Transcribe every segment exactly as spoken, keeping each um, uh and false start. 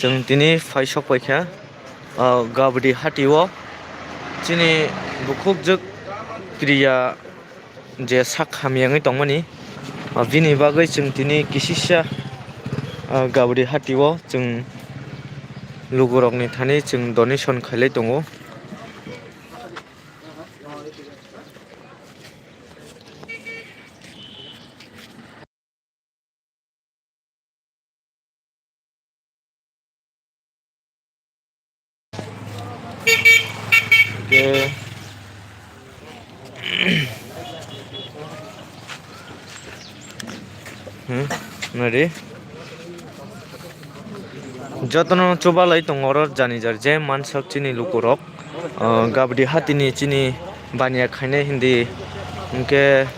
Chwng tini phai sok paikha, ah, Gabdi hati o chini bukhukjwk Priya je sak hamya wngwi tongmani, ah, bini bagwi chwng tini kisisa, ah, Gabdi hati o chwng lugurokni thani chwng donation khailai tongo. Hwnkhe, hmm, nari. Jotono chubalai tongo oro jani jar je mansak chini lukurok. Ah, Gabdi hatini chini baniya khainai hindi, hwnkhe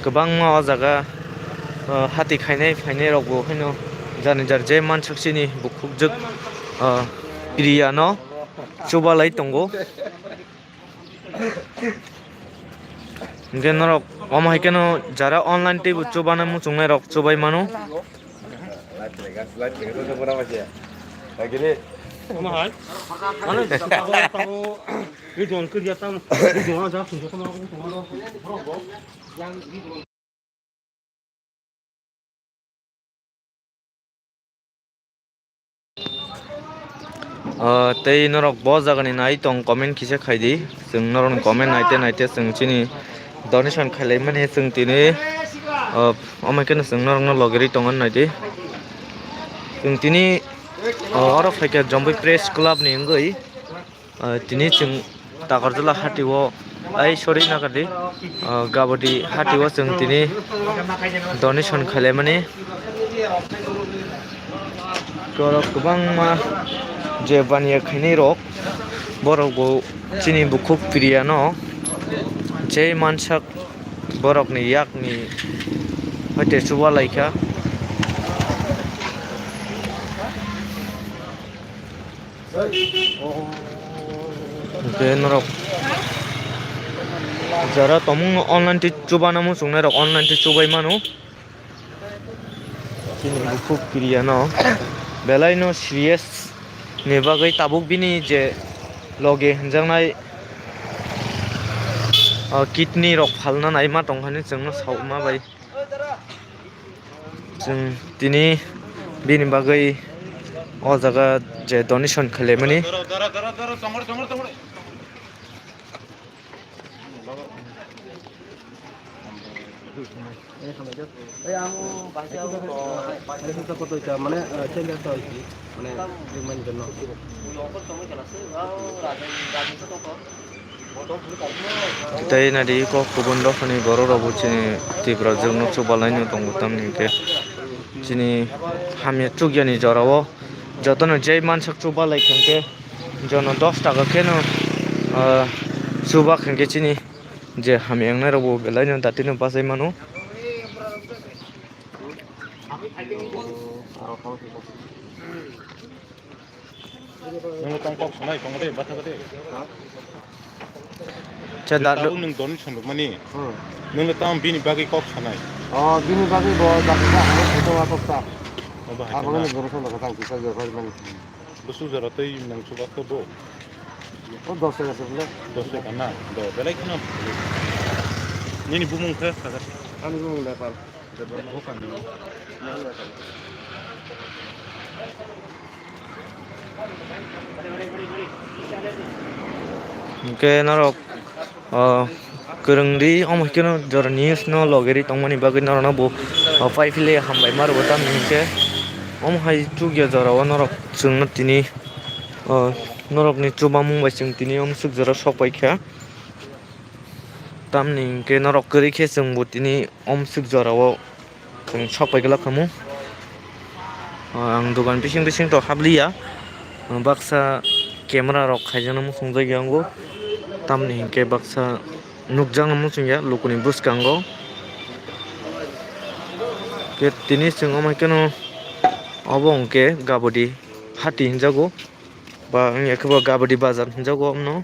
kwbangma o jaga, ah, hati khainai phainai rokbo haino jani jar je mansak chini bukhukjwk, ah, Priya no chubalai tongo. Hwnkhe norok omo hai kheno jara online teibo chubana muchungnai rok chubai mano. Ah, tei norok bo jagani nai tong comment kisa khai di. Chwng norokni comment naite naite chwng chini donation khailai mani chwng tini, ah, omo khe no chwng norokno logirwi tongo nai di. Chwng tini, ah, oro phaikha Jomboi Press Club ni wngwi. Ah, tini chwng Takarjala hati o, ai, sorry, nakardi, ah, Gabdi hati o chwng tini donation khailai mani. Borok kwbangma je baniya khainai rok, borok bo chini bukhuk Priya no je mansak borokni yakni hoite chubalai kha. Hwnkhe norok jara tongmung online tei chubana muchungnai rok online tei chubai mano. Chini bukhuk Priya no belai no serious ni bagwi tabuk bini je loge hwnjaknai, ah, kidney rok phalna naima tongkha hinwi chwngno sauma bai. Chwng tini bini bagwi o jaga je donation khailai mani. Tei nadi kok kubun dophani borok rok bo chini Tripura jwk nok chubalai no tongo, tamni hwnkhe chini hamya chukya ni jora o jotono jai mansak chubalai kha hwnkhe jono dos taka kheno, ah, chuba kha hwnkhe chini je hamya wngnai rok bo belai no dati no bachai mano. Nung tang kok sanai, tong de, bata de. Cha da. Tabuk nung donation rwmani. Hmm. Nung tang bini bagwi kok sanai. Oh, bini bagwi bo jati sa, ano photo wa kok ta. Obo hai. Abo kana? Ni donation rwkha tang kisa je bai mani. Busu jora tei nang chuba khe bo. O dos taka se bole. Dos taka na. Do, belai kheno. Nini bumung khe sagar. Ani bumung Nepal. Hwnkhe norok, o, kwrwng ri, omo hai kheno jora news no loge ri tongmani bagwi norokno bo, o, pai philwi hambai ma rwgo, tamni hwnkhe omo hai chukya jora o norok chwngno tini, o, norokni chubamung bai chwng tini omo swk jora sok pai kha. Tamni hwnkhe norok kwrwi khe chwngbo tini omswk jorao chwng sok pai glak khamu. Ah, ang dogan bising bising to habliya. Ah, baksa camera rok khaijaknai muchungjagwi tongo. Tamni hwnkhe baksa nukjaknai muchungya lukuni bwskango. Khe tini chwng omo kheno obo hwnkhe Gabodi hati hinjago. Ba wngya khe bo Gabodi bazar hinjago omono.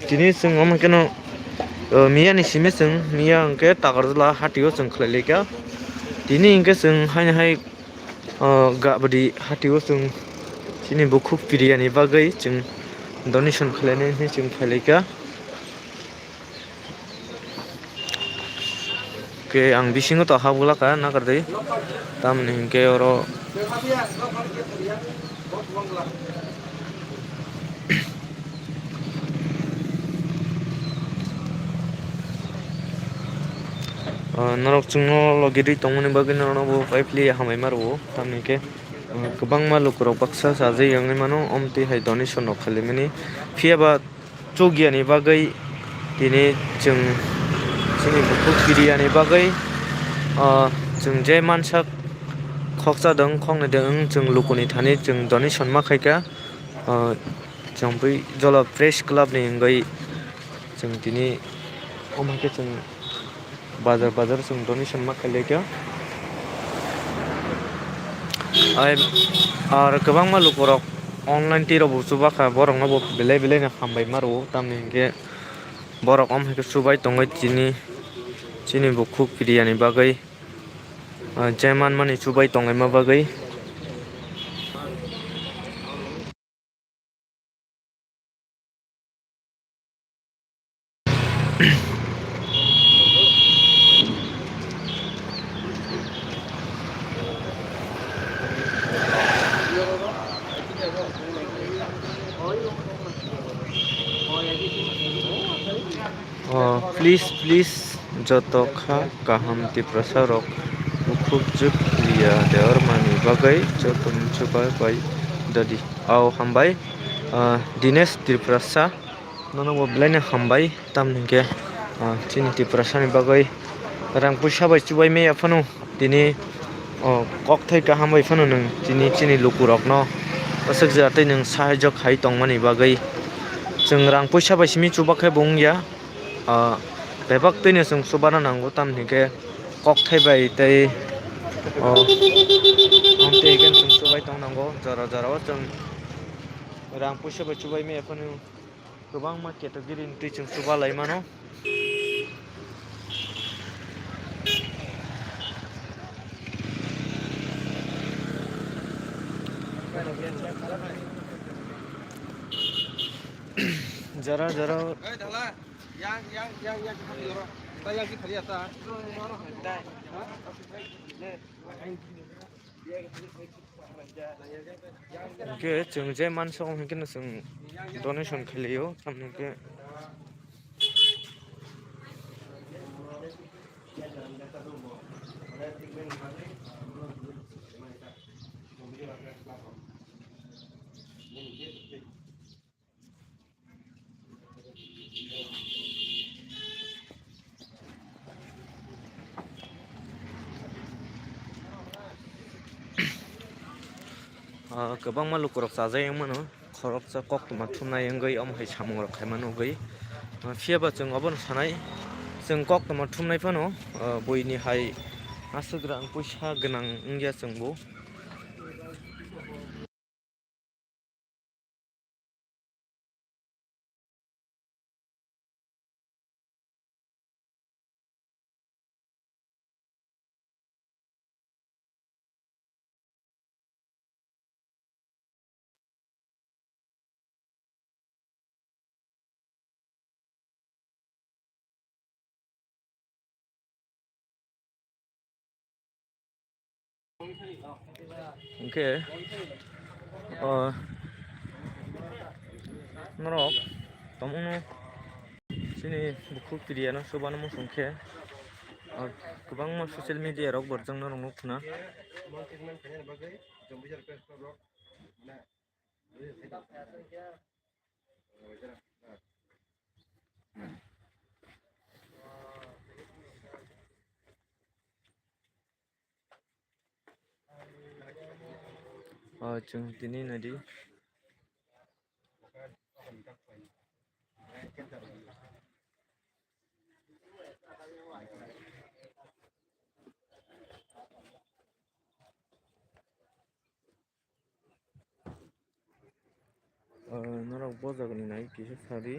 Tini chwng omo kheno, o, miya ni simi chwng, miya hwnkhe Takarjala hati o chwng khlai laikha. Tini hwnkhe chwng haino hai O Gabadi hatio chwng chini bukhuk piriyani bagwi chwng donation khlainai hinwi chwng phailaikha. Khe ang bisingo to habulaka nakardi, tamni hinkhe oro Ah, norok chwngno logi rwi tongmani bagwi norokno bo paipli hambai ma rwo, tamni khe, ah, kwbangma lukurok baksa chajagwi wngwi mano, omtwi hai donation rok khalimani. Phiya ba chukya ni bagwi tini chwng chini bukhuk piriya ni bagwi, ah, chwng je mansak khoksa dong khoknwi dong chwng lukuni thani chwng donation ma khaikha. Ah, chwng bui Jolo Press Club ni wngwi chwng tini omo khe chwng bazar bazar chwng donation ma khailai kha. Ai, ar kwbangma lukurok online twi rok bo chubakha, borokno bo belai belai no hambai ma rwo, tamni hinkhe borok omo hai khe chubai tongwi tini chini bukhuk piriya ni bagwi, ah, je manmani chubai tonglaima bagwi. Oh, please, please, joto kha kaham Tiprasa rok bukhuk juk liya deormani bagwi joto muchuba bai dodi. Au hambai, ah, Dinesh Tiprasa, nono bo belai no hambai, tamni hinkhe, ah, chini Tiprasa ni bagwi rang puisa bai chubai maya phano. Tini, o, kokthai kaham bai phano nwng tini chini lukurokno aswk jora tei nwng sahajyo khai tongmani bagwi. Chwng rang puisa bai simi chuba khe bo wngya, o, bebak twino chwng chubana nango, tamni hinkhe kokthai bai tei, o, amtwi hinkhe chwng chubai tong nango, jora jora o chwng rang puisa bai chubai maya phano. Kwbangma category ni twi chwng chuba lai mano. Jora jora. Hwnkhe chwng je mansa o hwnkhe no chwng donation khailio, tamni hwnkhe. Ah, kwbangma lukurok chajak wng mano, khoroksa koktwma thumnai wngwi omo hai samungrok khaima nugwi. Ah, phiyaba chwng obono sanai, chwng koktwma thumnai phano, ah, buini hai aswk rang puisa gwnang wngya chwngbo. Hwnkhe, o, norok tongmungno chini bukhuk piriyano chubano muchung khe, o, kwbangma social media rok borokno nukna. O, chwng tini naidi. Ah, norok bojak ni nai kisa sadi.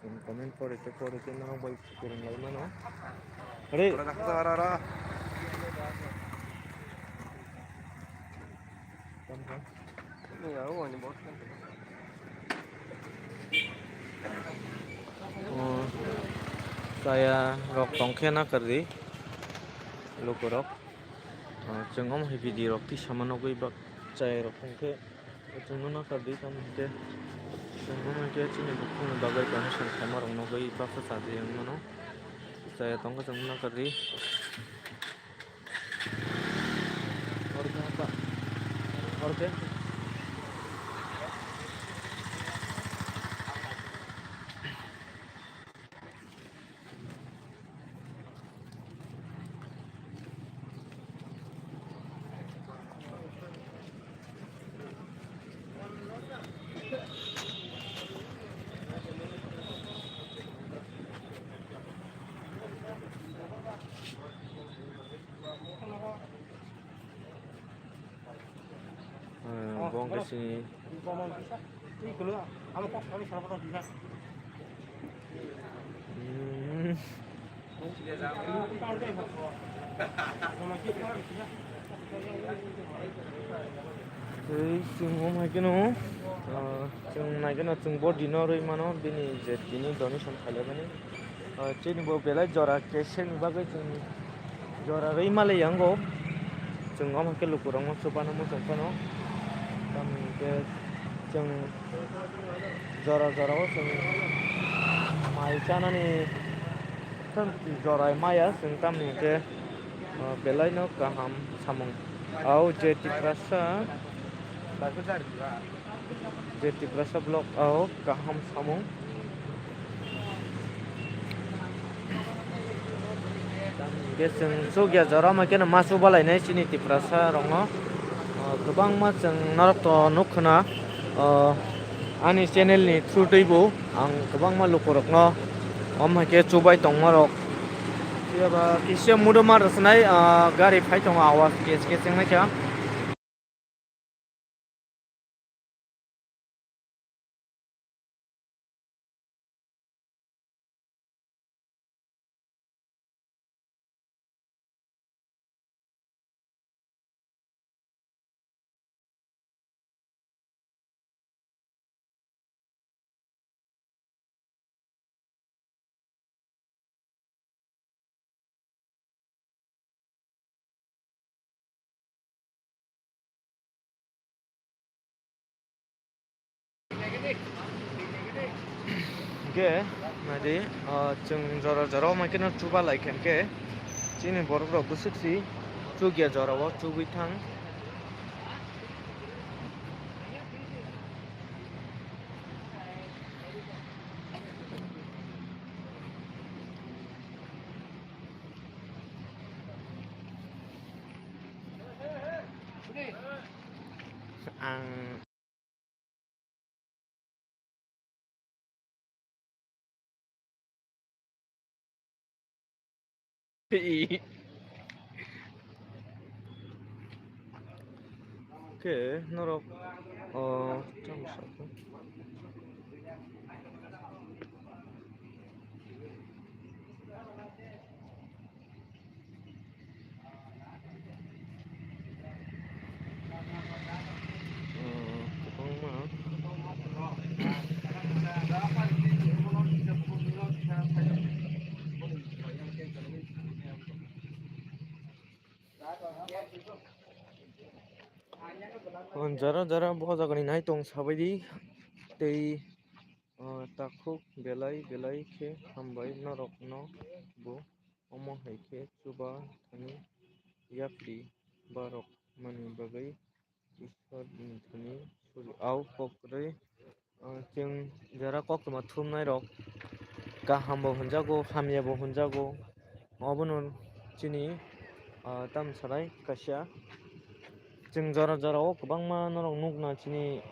Chwng comment pore te pore te norok bai kwrwng lai mano. Re. Ora, ora, ora, ora. O, chaya rok tongkhe nakardi lukurok. O, chwng omo hai video rok tisama nugwi bak chaya rok tongkhe. Chwngno nakardi, tamo hwnkhe chwngno hwnkhe chini bukhukni bagwi donation khaima rok nugwi baksa chaji wng mano. Chaya tongkhe chwngno nakardi. Orkhe hapa. Orkhe. Bong khe sini. Hmm. Tei chwng omo hai kheno, ah, chwng nai kheno chwng bo dino rwi mano, bini je tini donation khailai mani. Ah, chini bo belai jora keseng ni bagwi chwng jora rwi malai yango. Chwng omo khe lukurokno chubano muchung phano. Tamni hwnkhe chwng jora jora o chwng mai chanani jora maya chwng tamni hwnkhe, ah, belai no kaham samung. Au je Tiprasa. Je Tiprasa vlog o kaham samung. Hwnkhe chwng chukya jora ma kheno ma chubalainai chini Tiprasa rokno. O, kwbangma chwng norok to nuk khna, o, ani channel ni through twi bo ang kwbangma lukurokno omo hai khe chubai tongma rok. Phiya ba kisa mudo ma rwsnai, o, gari phai tongo awas kes kes wngnaikha. Hwnkhe naidi, ah, chwng jora jora o maikhe no chuba laikha hwnkhe chini borok rok bwswk si chukya jora o chugwi thang. Ang Khe norok, o, tamo sakha. O jora jora bo jagani nai tong sabaidi tei, o, takhuk belai belai khe hambai norokno bo. Omo hai khe chuba thani yapri borok mani bagwi Ishwar ni thani suri. Au kok kwrwi, ah, chwng jora koktwma thumnai rok kaham bo hwnjago, hamya bo hwnjago. Obono chini, ah, tamo sanai kaisa. Chwng jora jora o kwbangma norok nukna chini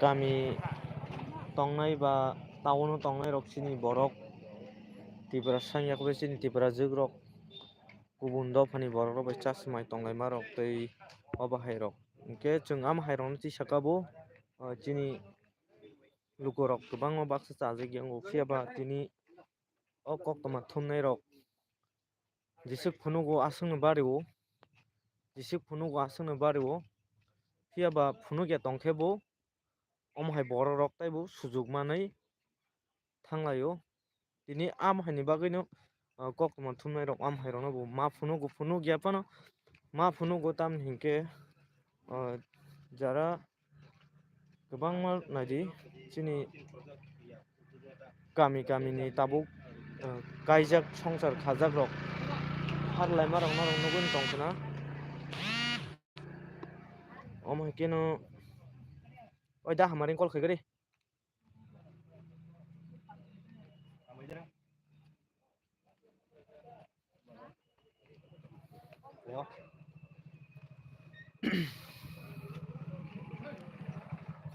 kami tongnai ba town o tongnai rok chini borok Tiprasa wngya khe chini Tiprajwk rok kubun dophani borok rok bai chasmai tonglaima rok tei obo hai rok. Hinkhe chwng ama hai rokno tisaka bo, o, chini lukurok kwbangma baksa chajak yango, phiya ba tini o koktwma thumnai rok jeswk phunugo aswkno bario, jeswk phunugo aswkno bario, Phiya ba phunukya tongkhe bo omo hai borok rok taibo sujuk manwi thanglaio. Tini am haini bagwino, ah, koktwma thumnairok am hairokno bo ma phunugo, phunukya phano ma phunugo, tamni hinkhe, ah, jara kwbangma naidi chini kami kamini tabuk, ah, kaijak songsar khajakrok har laimarokno rok nugwi tongkhna. Omo hai kheno, oi da, hamari call khaikha de.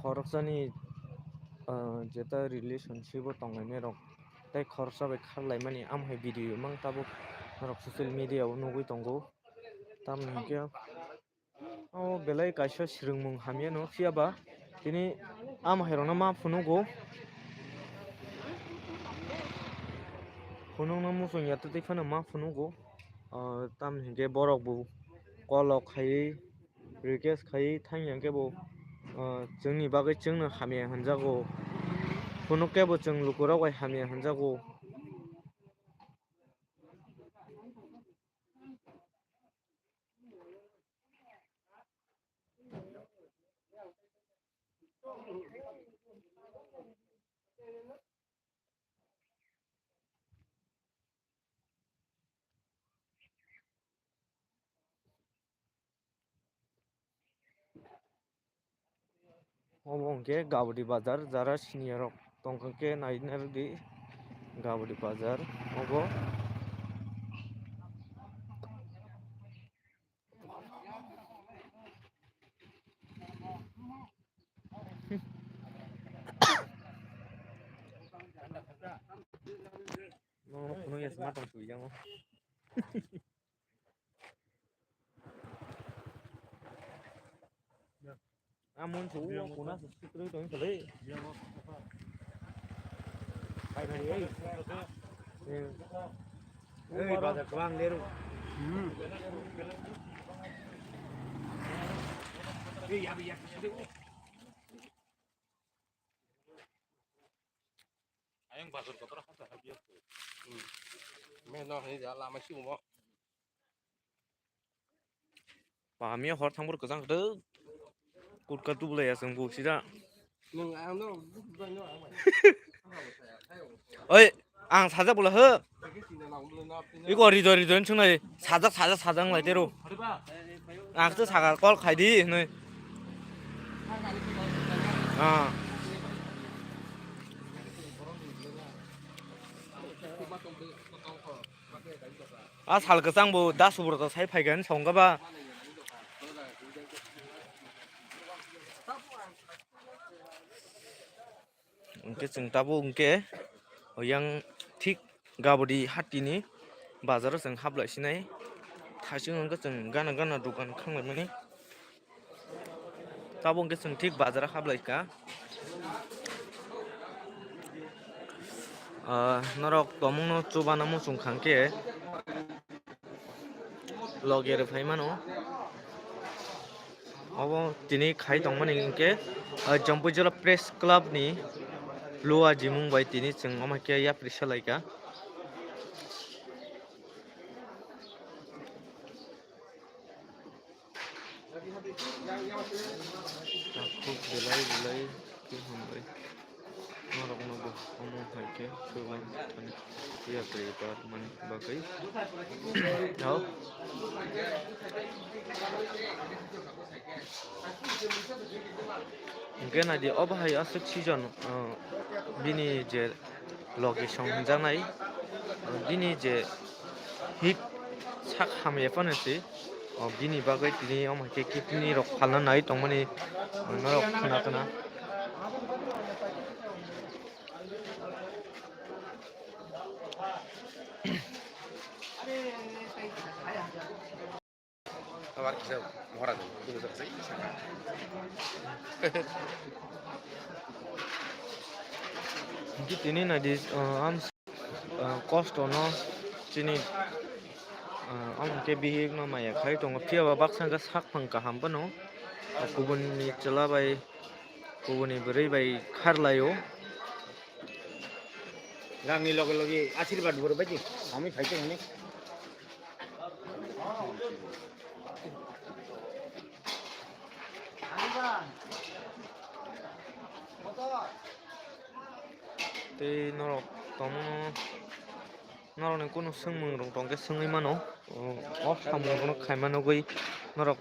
Khoroksani, ah, jeta relationship o tonglainai rok tei khoroksa bai kharlaimani, amo hai video mang tabuk norok social media o nugwi tongo. Tamoni hinkhe o belai kaisa swrwngmung hamya no, phiya ba tini ama hai rokno ma phunugo, phunukno muchung ya tei phano ma phunugo. Ah, tamoni hinkhe borok bo call rok khaiwi, request khaiwi thangya hinkhe bo, ah, chwngni bagwi chwngno hamya hinjago, phunuk khe bo chwng lukurok bai hamya hinjago. Obo hwnkhe Gabodi bazar, jara siniya rok tongkha khe nai narwkdi Gabodi bazar obo. Nono phunukya se matong twi yango. Amon chu kuna se sikroi tong tole. Bai bai ei. Ei, bazar kwbang leru. Hmm. Ei, yabi, yabi. Ayang bazar kotor hasa habis. Hmm. Me no, ini jalan masih umur. Pamia hor thangbo kwchang kwtwk. Kutka tubulai ya chwng bo sida. Nwng ang no, buphang no ang bai. Oi, ang sajak bula ho. Iko rido rido wng chwngnai. Sajak, sajak, sajak wng lai tero. Ang khe sakha call khai di hinwi. Ah. A sal kwchang bo da subro to sai phai kha hinwi song kha ba. Hwnkhe chwng tabuk hwnkhe oyang thik Gabodi hatini bazaro chwng hablai sinai. Thaichung hwnkhe chwng gana gana dokan khanglai mani. Tabuk hwnkhe chwng thik bazar hablai kha. Ah, norok tomungno chubana muchung kha hwnkhe loge rw phai mano. Obo tini khai tongmani hwnkhe, ah, Jampuijala Press Club ni Lua Jimung bai tini chwng omo khe yapri salaikha. Takhuk belai belai khe hambai. Norokno bo omo hai khe subai thani yapri bar mani bagwi. Hao. Hwnkhe naidi, obo hai aswk season, ah, bini je location hwnjaknai, bini je hit sak hamya phano se, o bini bagwi tini omo hai khe kidney rok phalna nai tongmani norok khna khna. Abar kisa mora do, kunu do sai saka. Hwnkhe tini naidi, ah, am, ah, kosto no chini, ah, omo khe bihik no maya khai tongo, phiya ba baksa hwnkhe sak phang kaham phano. Kubun ni chwla bai, kubun ni bwrwi bai kharlaio. Rangni loge loge asirwad bo rwbaidi, hamwi phaikhe hwnwi. Tei norok tongmano, norokni kunu swngmung rok tongkhe swngwi mano. O, o samung bono khaima nugwi norok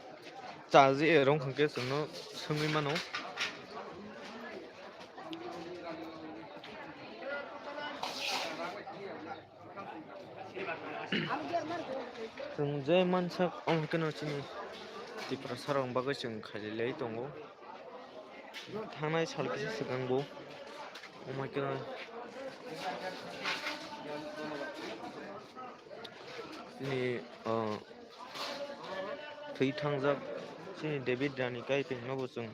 chaji erong hwnkhe chwngno swngwi mano. Chwng je mansak omo khe no chini Tiprasa rok bagwi chwng khailai tongo. Thangnai sal kisa swkang bo omo khe no chini, ah, thwi thangjak chini David Rani Kaipeng no bo chwng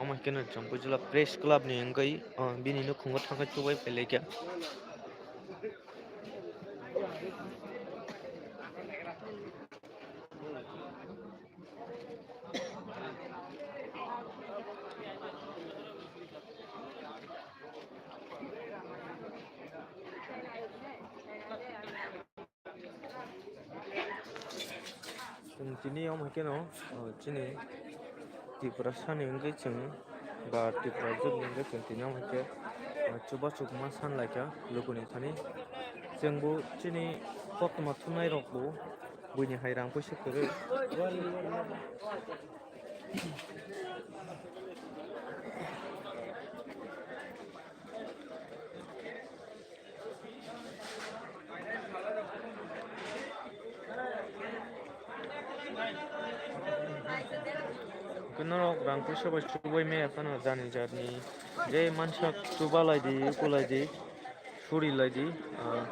omo khe no Champui Jila Press Club ni wngwi, ah, bini nukhungo thangkhe chubai phailaikha. Chwng tini omo hai kheno, o, chini Tiprasa ni wngwi chwng ba Tiprajwk ni wngwi chwng tini omo hai khe, o, chubachu ma san lai kha lukuni thani. Chwng bo chini koktwma thumnai rok bo buini hai rang puisa kwrwi. Norok rang puisa bai chubai maya phano jani jani je mansak chuba lai di, uku lai di, suri lai di, ah.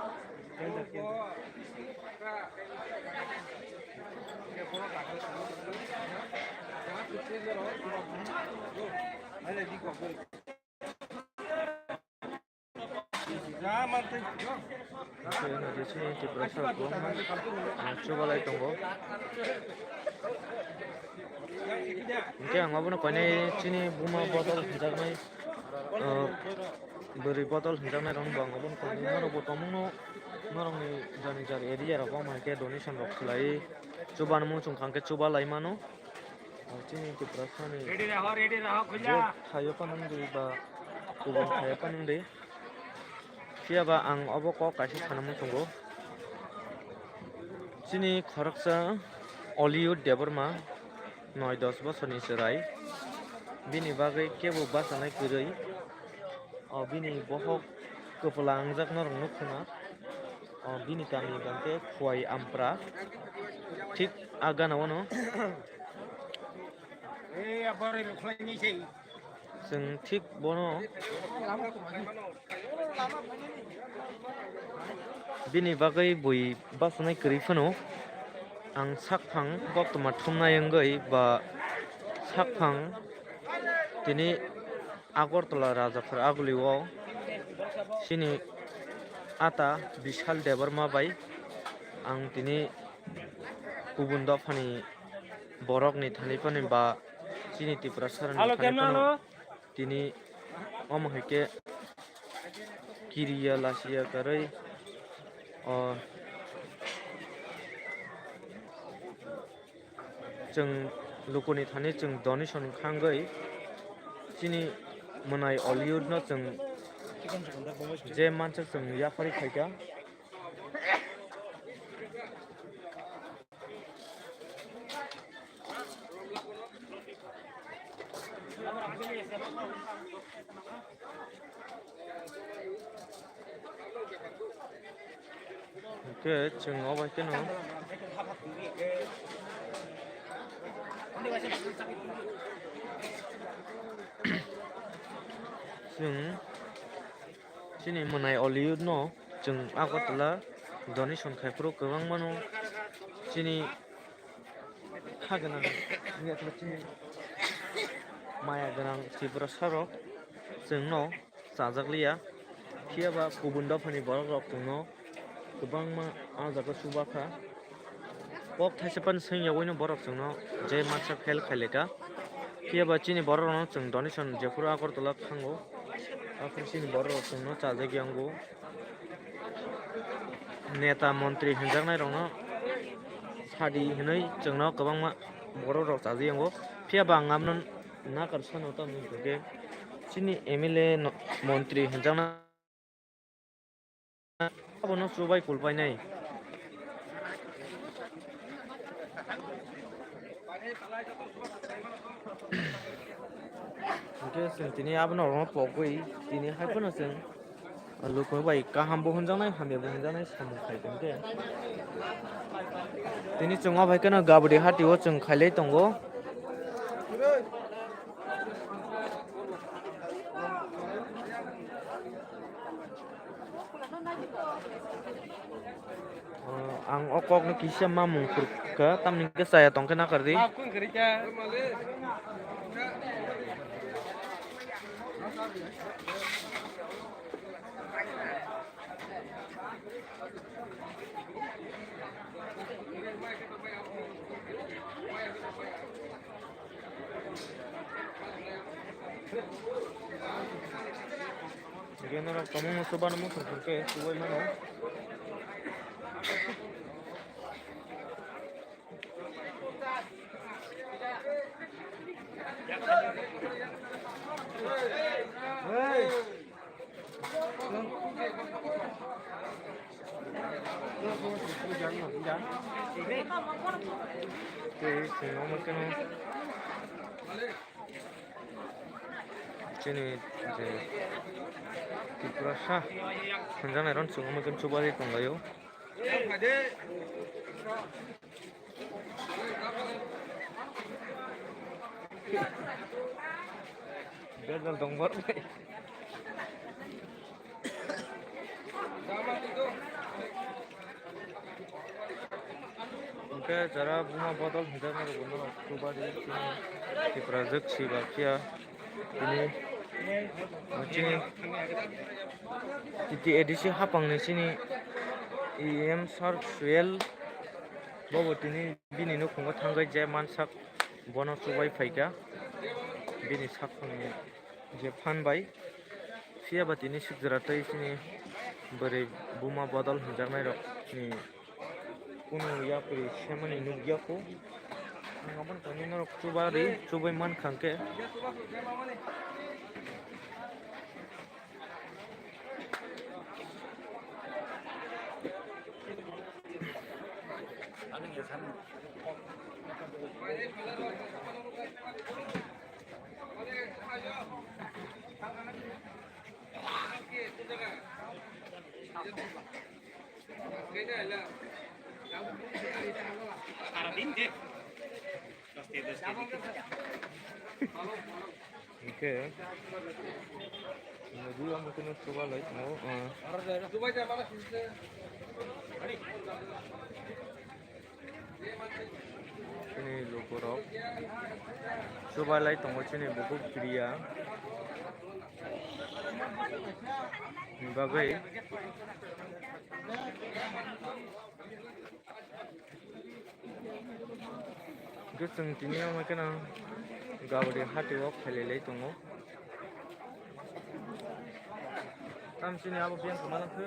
Chini Tiprasa rok kwbangma, ah, chubalai tongo. Hwnkhe ang obono koinai chini buma bodol hinjaknai, ah, bwrwi bodol hinjaknai rokno bo ang obono koinai norokbo tongmungno norokni jani jani area rogo omo hai khe donation rok khlai chubanw muchung kha hwnkhe chubalai mano. Chini Tiprasani ready raho, ready raho, khulya. Vote thaio phano wngdi ba kubun thaio phano wngdi. Phiya ba ang obo kok kaisa sana muchungo. Chini khoroksa Oliud Debbarma, noi dos bosorni chwrai. Bini bagwi kebo bachanai kwrwi. O bini bohok kwpla wngjak norok nukha na. O bini kami hwnkhe Khowai Ampra. Thik a gana o no. Chwng thik bono bini bagwi bui bachanai kwrwi phano ang sakphang koktwma thumnai wngwi ba sakphang tini Agartala Rajakhor Aguli o chini ata Bishal Debbarma bai ang tini kubun dophani borokni thani phano ba chini Tiprasarokni thani phano tini omo hai khe kiriya lasiya kwrwi o chwng lukuni thani chwng donation khangwi chini mwnai Oliud no chwng je mansa chwng yapharwi khaikha. Hwnkhe chwng o bai kheno chwng chini mwnai Oliud no chwng Agartala donation khaiphuru kwbangmano chini kha gwnang wngya khe chini maya gwnang Tiprasarok chwngno chajakliya. Phiya ba kubun dophani borokrok chwngno kwbangma ah jaga chubakha. Kok thaisa phano swngya uino borok chwngno je mansa fail khaileka. Phiya ba chini borok rokno chwng donation jephuru Agartala thango, aphuru chini borok rok chwngno chajagwi wngo. Neta montri hinjaknairokno sadi hinwi chwngno kwbangma borok rok chajagwi wngo. Phiya ba ang abno nakar sano tamni hwnkhe chini M L A no, montri hinjakna Abono chubai kulpainai. Hwnkhe chwng tini abono rwno pogwi tini hai phano chwng luku bai kaham bo hwnjaknai, hamya bo hwnjaknai samung khai tongkhe. Tini chwng o bai kheno Gabri hati o chwng khailai tongo. Oh, ang o kokno kisa mamung phurkha, tamni hwnkhe chaya tongkhe nakardi. Reno rok tongmung no chuba no muchung thang khe chubai mano. Tei chwng omo kheno chini je Tiprasa hwnjaknai rok chwng omo kheno chubaui tonglaio. Bejal tong borok bai. Hwnkhe jara buma bodol hwnjaknai rokbo norok chubaui chini Tiprajwk si ba phiya. Tini, chini T T A D C hapangni chini E M Sir Suel bobo tini bini nukhungo thangwi je mansak bono chubai phaikha bini saphangni je phan bai. Phiya ba tini sikjwra tei chini bwrwi buma bodol hwnjaknai rokni kunu yapri semani nukya kho. Ang aboni tongwi norok chuba ri, chubai mankha hwnkhe. Hwnkhe, nugwi omo kheno chuba lai tongo, ah. Chini lukurok chuba lai tongo chini bukhuk kiriya ni bagwi. Hwnkhe chwng tini omo kheno Gabri hati o khailai lai tongo. Tamsini abo biyang kwmana khe.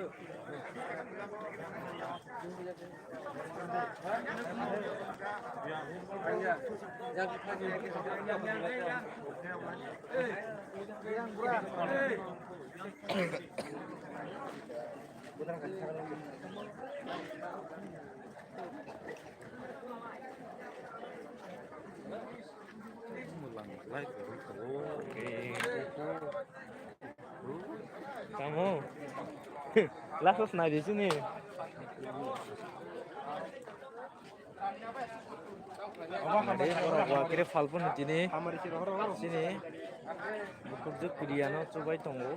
Tamo. Last nai di sini. Ade borok wa kire phalpun tini. Sini. Bukhukjwk kiriya no chubai tongo.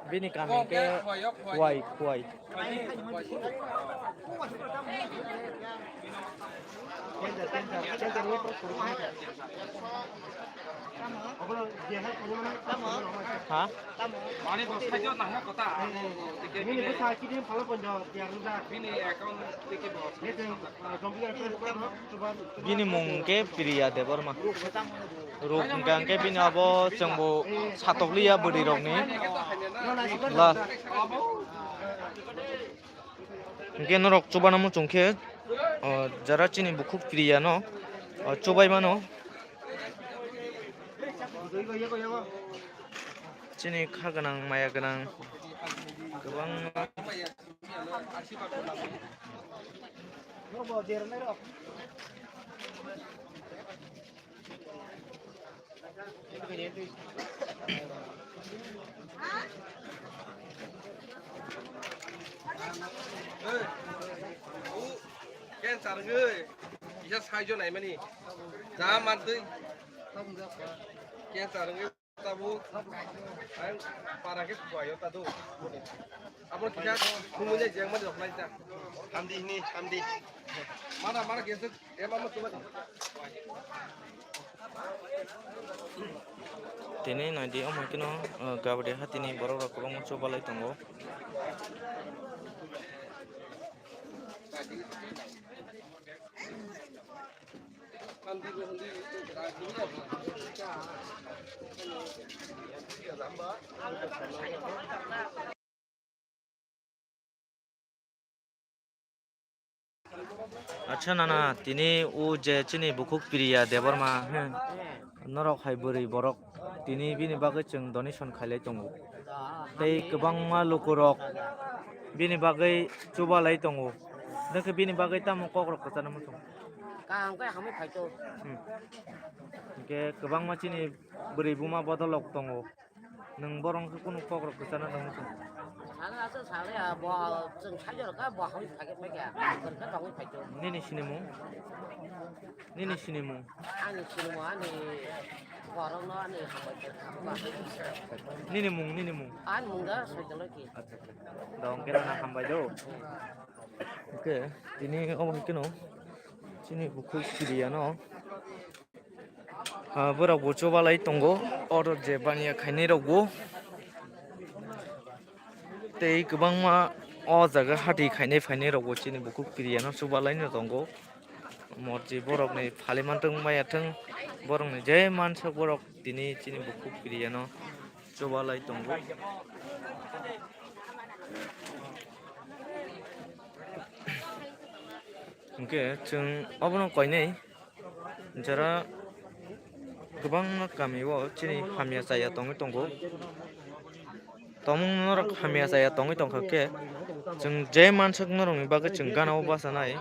Bini kami ke Khwai, Khwai. Ha? Bini mung khe Priya Debbarma. Ruk hwnkha hwnkhe bini abo chwngbo satokliya bwrwi rokni. La. Hwnkhe norok chubana muchung khe, o, jara chini bukhuk Priya no, o, chubai mano. Chini kha gwnang, maya gwnang, kwbangma. Cancer wngwi kisa saijo naimani. Ja mantwi. Cancer wngwi. Tabuk, ang para khe buaio tado. Abo kisa khumui jai jeng mani rok lai ta. Hamdi hini, hamdi. Mana, mana kisa, ema mo tuba. Tini naidi omo kino, eh, gabri hatini borok rok kwbangma chubalai tongo. Acha nana, tini o je chini bukhuk Priya Debbarma, he, norok hai bwrwi borok, tini bini bagwi chwng donation khailai tongo. Tei kwbangma lukurok bini bagwi chubalai tongo. Hwnkhe bini bagwi tamo kokrok kwchana muchung? Kaham khe hamwi phaito. Hmm. Hwnkhe kwbangma chini bwrwi buma bodolrok tongo. Nwng borok khe kunu kokrok kwchana tongwi tongo? Sana aswk sale ya, bo chwng saijor kha, bo hamwi phai khe phai kha, kwrwkha tongwi phaito. Nini sinimung? Nini sinimung? Ani sinimung ani borokno ani hambai khe kha. Nini mung, nini mung? Ani mung da Soitoloki. Acha, acha. Da hwnkhe rana hambai do. Hwnkhe tini omo hwnkhe no chini bukhuk Priya no. Ah, borok bo chubalai tongo, order je baniya khainai rok bo. Tei kwbangma o jaga hati khainai phainai rok bo chini bukhuk Priya no chubalai no tongo. Morji borok ni phali mantwng maya thwng, borok ni je mansok borok tini chini bukhuk Priya no chubalai tongo. Hwnkhe chwng obono koinai jora kwbangma kamio chini hamya chaya tongwi tongo. Tongmung norok hamya chaya tongwi tongkha khe, chwng je manswk norokni bagwi chwng gana o bachanai.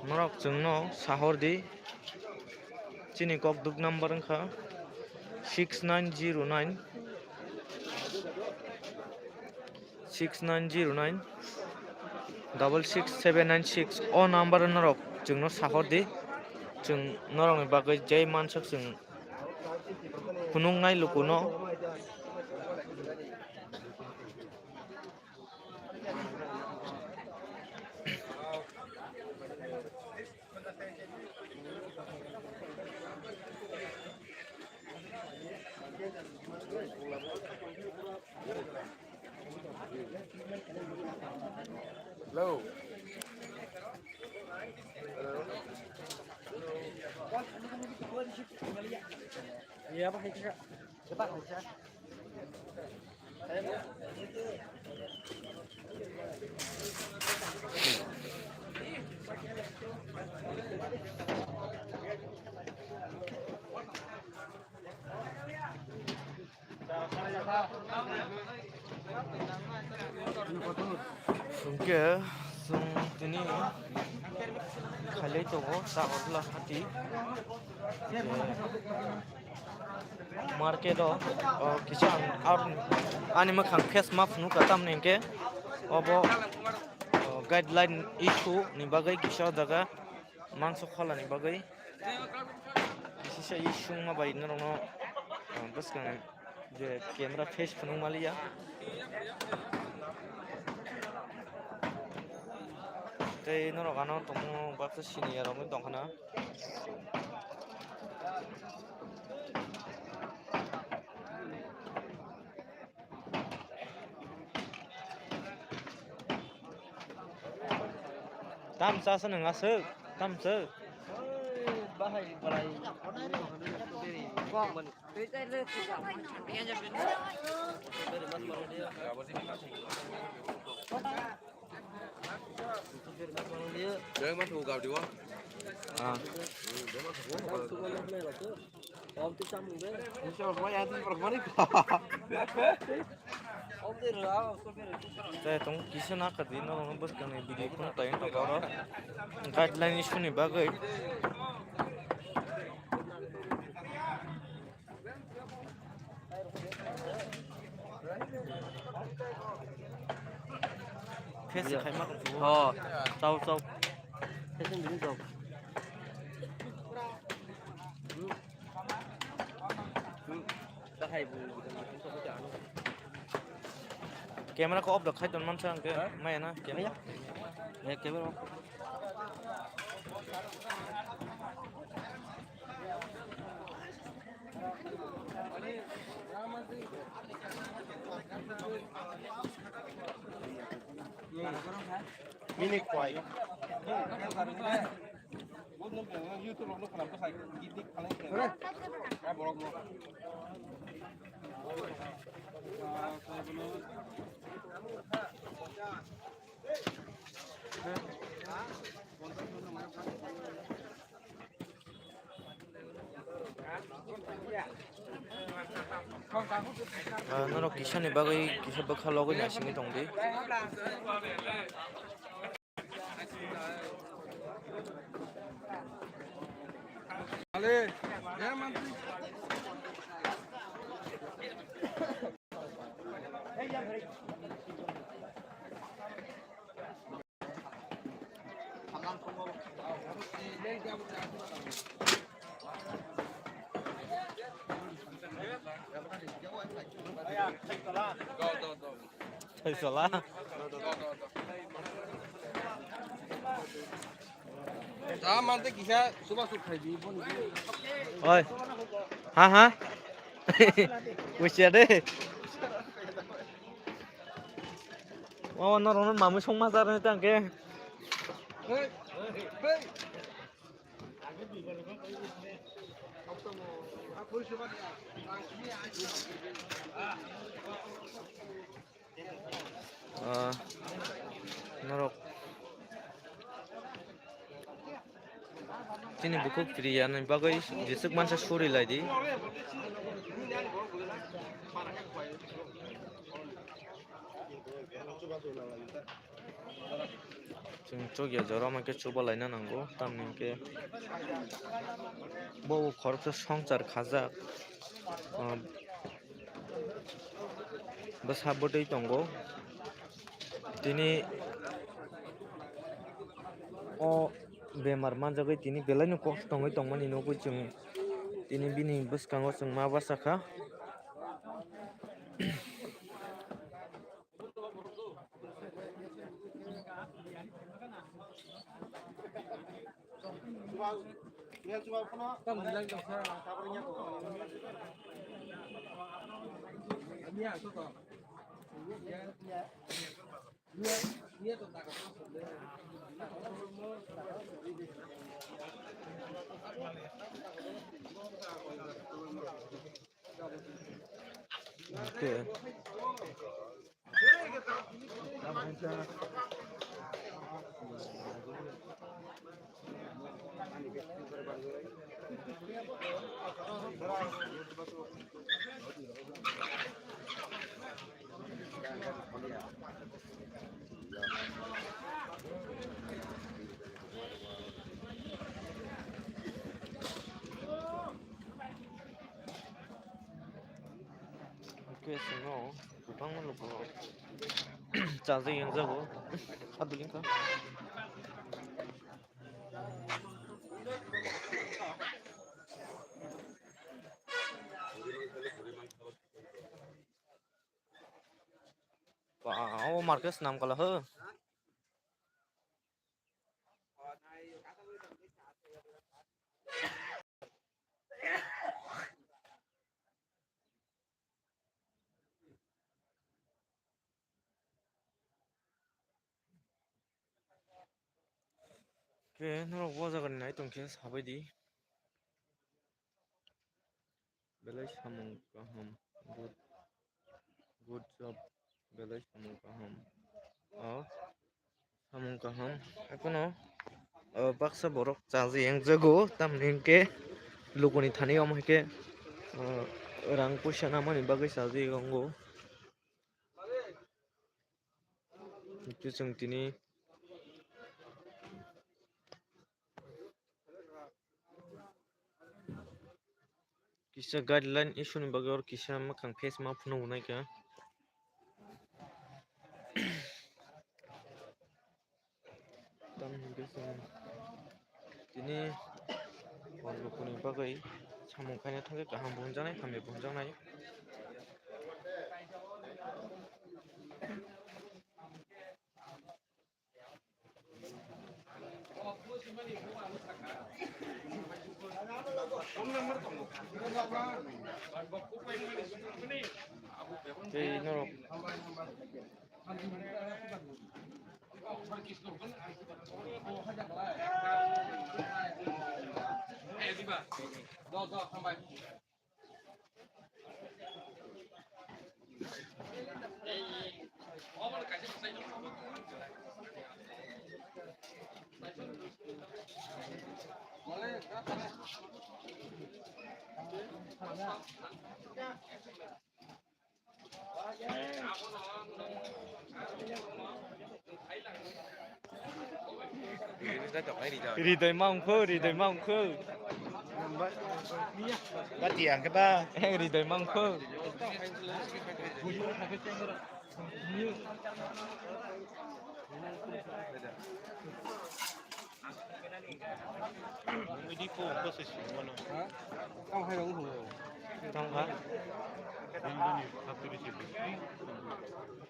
Norok chwngno sahor di, chini kokduk number wngkha six nine zero nine, six nine zero nine double six seven nine six. O number norok chwngno sahor di, chwng norokni bagwi jai manswk chwng phunuknai lukuno. Hello. Hwnkhe chwng tini khailai tongo, ta hotla hati. Market o, o, kisa ang, ang ani mwkhang face mask nukha, tamni hinkhe obo, o, guideline issue ni bagwi kisa o jaga mangso kholani bagwi kisa issue wngma bai norokno, o, bwskang je camera face phunuk maliya. Tei norok ano tongo baksa senior rok wng tongkhana. Tam sa sa nang asuk, tam sa. Bahai balai. Yang mana tu kau diwa? Ah. Tei tong kisa na kadi no bwskang ni video phone tai tong oro guideline issue ni bagwi. Face khai ma tong. Oh, chao chao. Face ni chao. Camera ko off da khai ton mansa ang ke. Ha? Maya na camera. Maya? Eh, camera off. Mini kwai. Ah, norok kisa ni bagwi kisa bwkha logwi naisingwi tong di. Thaisola. Ta mante kisa suba suk khai di, boni. Oi. Ha, ha. Kusia de. Mama norokno mamwi songma jarni tangke. Ah, norok. Chini bukhuk Priya ni bagwi jeswk mansa suri lai di. Chwng chukya jora hwnkhe chuba laina nango, tamni hwnkhe bo khoroksa swngchar khajak. Ah, bwsa bwtwi tongo. Tini o bemar manjagwi tini belaino kosto wngwi tongmani nukgwi chwng tini bini bwskango chwng ma bachakha. Okay. Hwnkhe chwngno kwbangma lukurok chajak yangjago. Adulingkha. Ba, o market swnam kala ho. Khe norok bo jagani nai tongkhe sabaidi. Belai samung kaham. Good, good job. Belai samung kaham. O, samung kaham. Ekono, o, baksa borok chaji yang jago. Tamni hwnkhe lukuni thani omo hai khe, o, rang puisa namani bagwi chaji tongo. Hwnkhe chwng tini kisa guideline issue ni bagwi oro kisa mwkhang face ma phunuknai kha. Tamni hwnkhe chwng tini hor lukuni bagwi samung khaina thangkhe kaham bo hwnjaknai, hamya bo hwnjaknai. Tei norok Ridoi ma wngkhu, ridoi ma wngkhu. Bati ang khe ba. Ridoi ma wngkhu. Idi ko ko se si mano. Ha? Kam hai rong ho. Tong kha. Bini bini factory se.